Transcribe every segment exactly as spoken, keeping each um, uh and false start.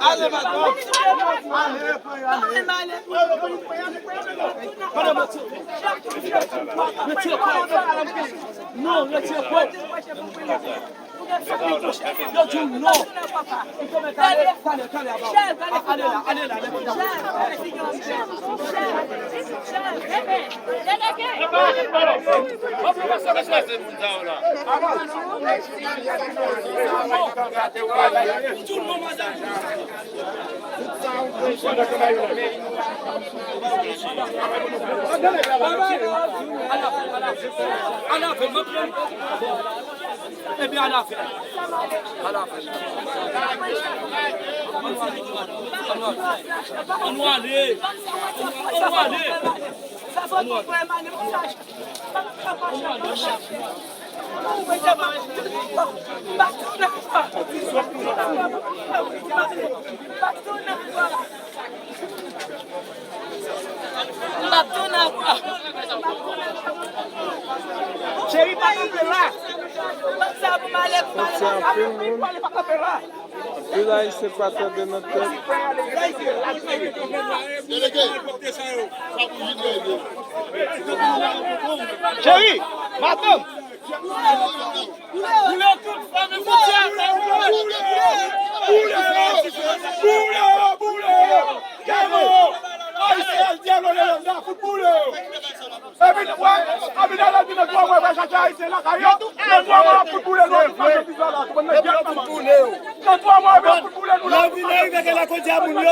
Ale, madanm. Ale, ale. Madanm, retire kò. Non, retire kò. Yo di w non. Ou te mèt ale, talè, talè, aba w. Ale la, ale la, ale la. Ebyen, al avè l. Al avè l. Ann nou ale. Ann nou ale. Ann nou ale. M ap tounen ankò. Cheri, pa kanpe la. Sòti anpil moun. Anpil Ayisyen pa tande nan tèt. Cheri, madanm. Boule tout fanmi Foutière sa, boule! Boule yo! Boule yo! Boule yo! Ayisyen al dyalo lè yo la, fout boule yo! Epi, wè, Abinader di nan twa mwa, wè, chache Ayisyen lakay yo. Nan twa mwa, fout boule nou, fout boule nou. Nan twa mwa, fout boule nou la. Lè vin rive gen lakòdya moun yo, yo,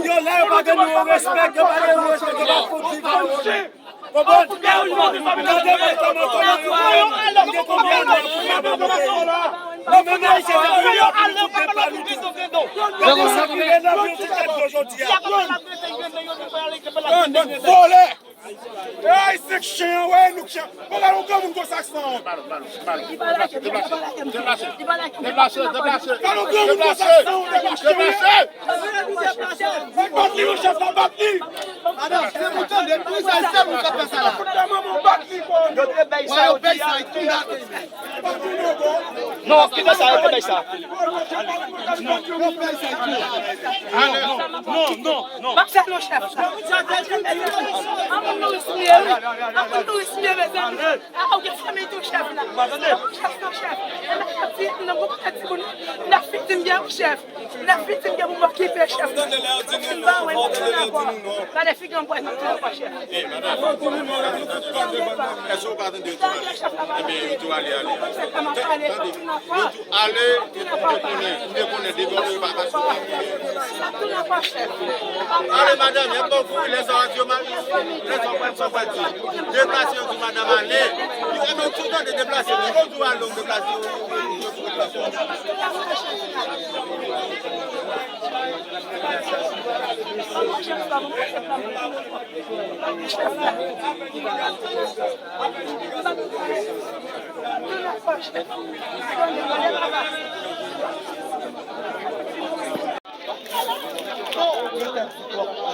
yo la, yo pa gen nou respè, yo pa gen nou respè, yo pa fout viv. Konprann? Gade mwen kòman, kòman yo pran, m gen konbyen ane pou m ap abone. Nou menm Ayisyen, se pou yo pou nou fout depa nou tou. Yo konn sa ki ret la pou yo ti tèt yo jodi a. Bann vòlè! Ey, se chen an, wè, nou chen. Bon, gade yon granmoun konsa ki sanwont. Deplase, deplase, deplase, deplase. Bat li, monchè, fò bat li. Madanm, se pou tande, pou sa, se pou sa fè sa la. Bat li, bon. Yo te bay sa, yo te bay sa, yo te bay sa. Non, kite sa, yo te bay sa. Non, non, non, non. M ap fè non, chèf. An moun nouris m ye, wi. An moun nouris m ye, mezanmi. A, ou gen fanmi tou, chèf la. Chèf, non, chèf. E nan ti, nan gwo pakèt timoun, nan fiti m gen, wi, chèf. Nan fiti m gen pou m okipe, chèf. Ou fin ba mwen, nan ti nan kwa. Gade figi an bwè, nan ti nan kwa, chèf. Èske w pa tande yo tou ale? Ebyen, yo tou ale, ale. Yo tou ale, m te konnen, m te konnen, devòlè yo pa pase. Ale, madanm, y ap ba w kouri, lè sa w a di yo, lè sa w pral, sa w pral di. Deplase yo, di madanm ale. Li, ebyen, ou tou tande deplase, li, ou tou ale, ou deplase, ou, ou, ou, ou, ou deplase.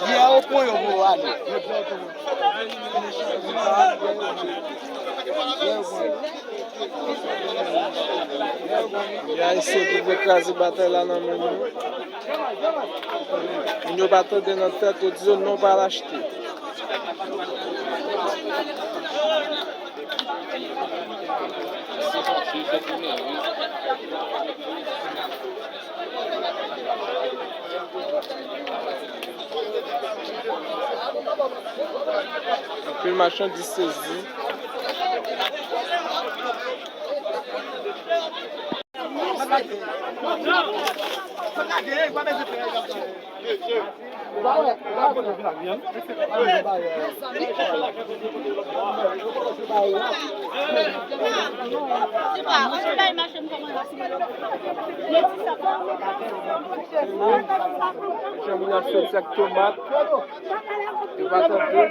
Yè yo pran yo pou yo ale. Gen Ayisyen ki vle kraze batay la nan men nou. Moun yo pa tande nan tèt yo, di yo non, pa al achte. Anpil machandiz sezi. Jan moun ap soti ak tomat, yo pa tande.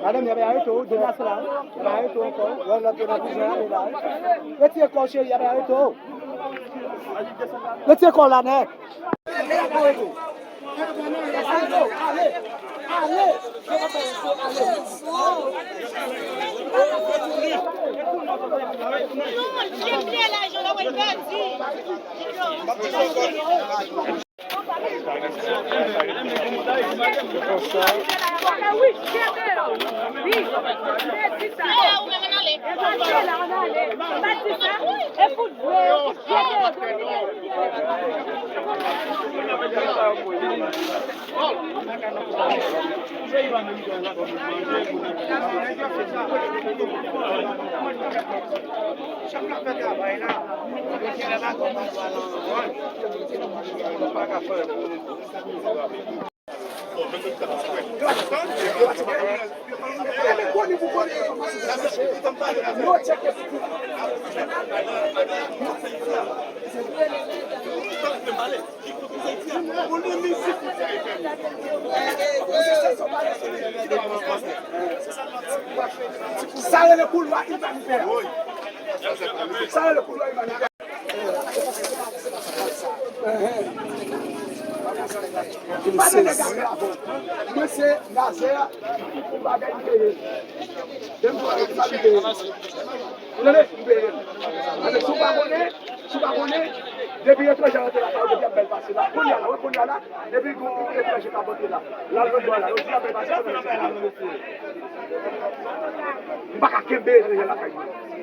Madanm, y ap arete w, deplase la. Y ap arete w ankò. Wè lòt yo nan kouzin ale la. Retire kò w, cheri, y ap arete w. Retire kò w la nèt. Ale, ale, ale. Sa rele koulwa imanitè. Sa rele koulwa imanitè. Pa tande gade avè w. Mwen se Nazè, pou bagay m peye. Lè m pran responsabilite yo. Ou tande? M peye. Paske si w pa konnen, si w pa konnen, depi etranje rantre lakay ou, depi y ap bèl pase la. Kounye a la, wi, kounye a la, depi gon etranje k ap rantre la, l al lòt bò la, yo di y ap bèl pase, konnen se sa. M pa ka kenbe etranje lakay mwen.